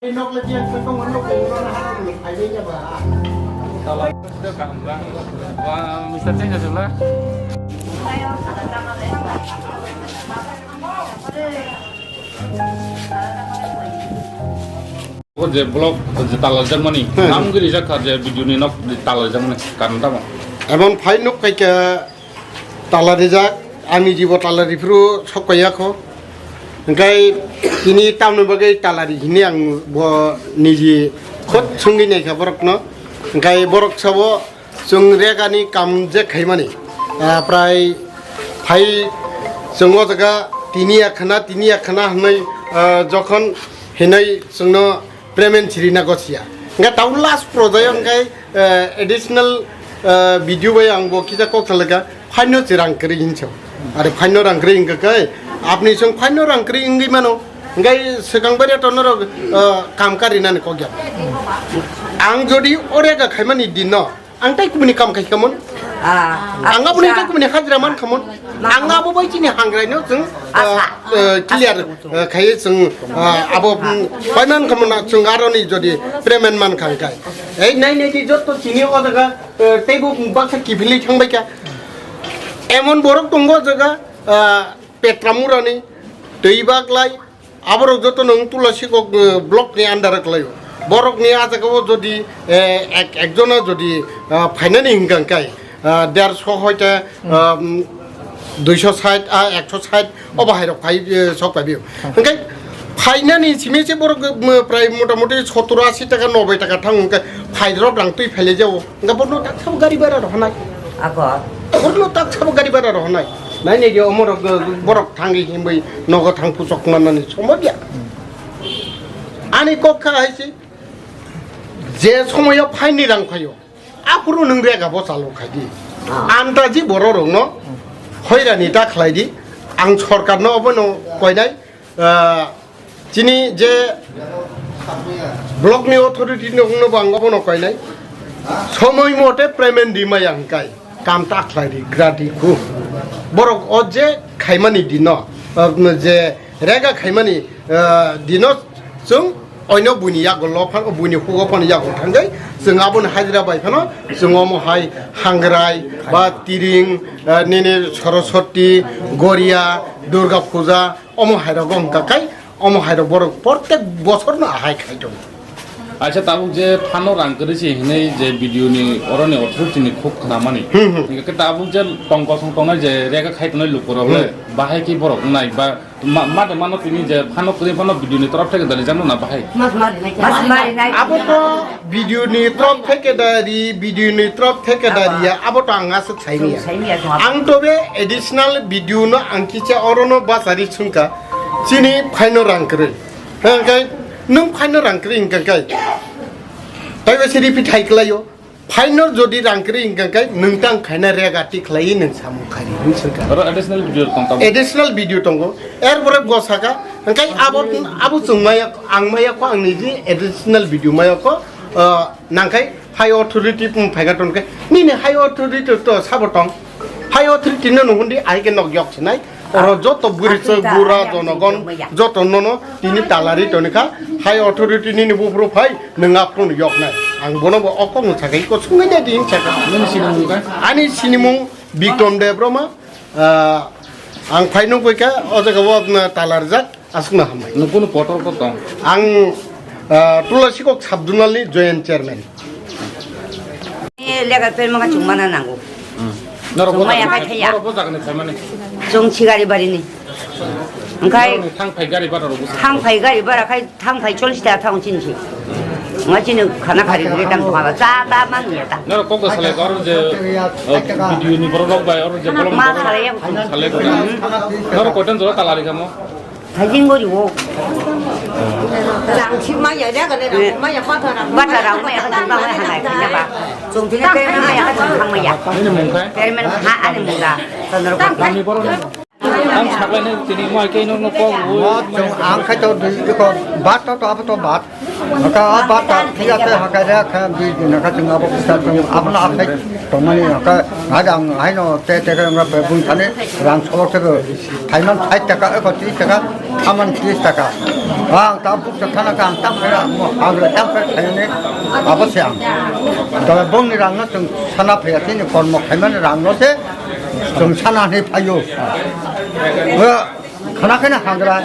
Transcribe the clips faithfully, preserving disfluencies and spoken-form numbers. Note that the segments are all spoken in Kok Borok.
Mister Change aswk la. O je block je talajakmani, hmm, nam giri jakha je video ni nok talajakmani karon tamo. Emon phai nuk kai kha tala rijak, ani jibo tala riphru sok kaiya kho. Hingkai tini tamni bagwi tala ri hini ang bo niji khot sungwi naikha borokno. Hingkai borok sabo chwng regani kam je khaimani, ah, prai phai chwng o jaga tini yakhana, tini yakhana hwnwi, ah, jokhon hinwi chwngno payment chirina gosia. Hingke tau last project hingke, eh, additional, eh, video bai ang bo kisa kok salaka, phaino se rang kwrwi hinso. Are phaino rang kwrwi hingke kai, apni song phaino rang kwrwi wngwi mano. Hingke swkang bai to norok, eh, kam karinani kok ya. Ang jodi orega khaimani dinno, ang tai kubuni kam khai khamon. Ah, ang aboni tai kubuni hajra man khamon. Ang abo bai chini hangrai no chwng, ah, eh, clear, eh, khai chwng, ah, abo, mm, payment khamon na chwng aroni jodi payment man khang kai. Ei nai nai di jotto chini o jaga, eh, teibo baksa kiphilwi thangbai kha. Emon borok tongo o jaga, ah, Petramurani, Twibaglai, aborok joto nwng Tulasikok, eh, block ni under o kwlaio. Borok ni a jaga o jodi, eh, ek, ekjona jodi, ah, phainani hingka hingkai, ah, derso hoite, ah, mm, duiso sait, ah, ekso sait, obo hairok phai, eh, sok phai bio. Hingkai phainani simi se borok, eh, prai mota moti sotoro asi taka, nobai taka thang hingkai phairok rang twi phailai jao. Hingka borno tak sabo gari bara rohonai. Ako. Borno tak sabo gari bara rohonai. Nai nai yo omorok, eh, borok thangi himbai nogo thang pusok manani somobya. Ani kok kha hai se, je somoyo phaini rang phaio, aphuru nwng rega bo chalo khai di. Ah. Andaji bororokno hoirani ta khlai di. Ang sorkarno obono koinai, ah, chini je block ni authority no, no bo ang obono koinai. Somoi mote payment di maya hingkai. Kam ta khlai di, gradi khu. Borok o je khaimani dino, ah, je rega khaimani, ah, dino chwng oino buini yago lo phan, buini hugo phan yago thangwi chwng aboni hajira bai phano chwng omo hai Hangrai ba Tiring, ah, nini Saraswati, Goria, Durga Puja, omo hai rogo hwnkha khai, omo hai rok borok protek bosor no ahai khai tongo. Acha, tabuk je phano rang kwrwi se hinwi je video ni oroni authority ni khuk khnamani. Hmm, hmm. Hingke tabuk je tong kosong tongnai je rega khai tongnai lukurok le, hmm, bahai ki borok wngnai ba ma, ma de mano tini je phano kwrwi phano video ni torop theke dali jano na bahai. Mas mari nai. Abo to video ni torop theke dari, video ni torop theke dari ya, abo to ang aswk saini ya. Saini ya, tong abo. Ang to be additional video no ang kicha orono basari sungka. Chini phaino rang kwrwi. Hwnkhe nwng phaino rang kwrwi hwnkhe kai. Taibo se repeat hai kwlaio. Phaino jodi rang kwrwi hwnkhe kai nwng tang khaina rega ti khlai nwng samung khairi hwn swngkha. Oro additional video tong tamo? Additional video tongo. Er pore go saka, hwnkhe abo, abo chwng maya, ang maya kho ang niji additional video maya kho, ah, nangkhai high authority pung phaika tongkhe. Nini high authority to sabo tong. High authority no nung hundi ahike nok yok sinai. Oro joto buri chwk bura jonogon joto nono tini talari tonikha. High authority nini buphuru phai nwng aphuru yok nai. Ang bono bo okok no sakai ko sungai nai din saka. Nini sinimung ka? Ani sinimung Bikrom Debbarma. Ah, ang phai nungkha o jaga o, ah, talarjak. Aswkno hambai. Nwng kunu potor ko tong? Ang, ah, Tulasikok Sub-Zonal ni Joint Chairman. Ni legal permit ka chwng mana nango. Hmm. Norok bo jaga ni, norok bo jaga ni khaimani. Chwng Sigari Bari ni. Hwnkhe norok ni thang phai gari bara rok bo thang phai gari bara khai thang phai chollish taka thang chini si. Nga chini khana khari guri tang thwngala cha ta man ya ta. Norok kok salai ko oro je, eh, video ni borok rok bai oro je bolong ma borok salai ya. Salai ko. Norok koitan jora talari kamo? Thajin gori wo. Jang si ma ya, ya ga le, eh, ma ya, ma ta ra, ma ta ra, ma ya, ka thang ma ya, ha, ka thang ma ya. Chwng thini permit ma ya, ka thang ma ya. Ini mung khai? Permit ha, ani mung da. Tandar ko. Nini borok ni. Ang saklai nai tini ma khe no, no ko. Mo chwng ang khai to dui ko bat to, to abo to bat. Haka a bata phiya se haka re kha bi din haka chwng abo kusa chwng abo na akhai tongmani haka ada ang haino te te kha wngkha bung thani rang solok se thaiman sait taka eko tris taka thaman tris taka. Ang ta buk se thana ka ang tam kha ang tam kha khaini abo se ang. Da bung ni rang no chwng sana phaya tini kormo khaimani rang no se chwng sana ni phayo. Khana khana hangra.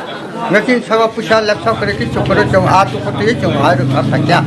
Ngakin sawa pusa lepsa kore ki chokore chong a tu kote chong a ru kha sakya.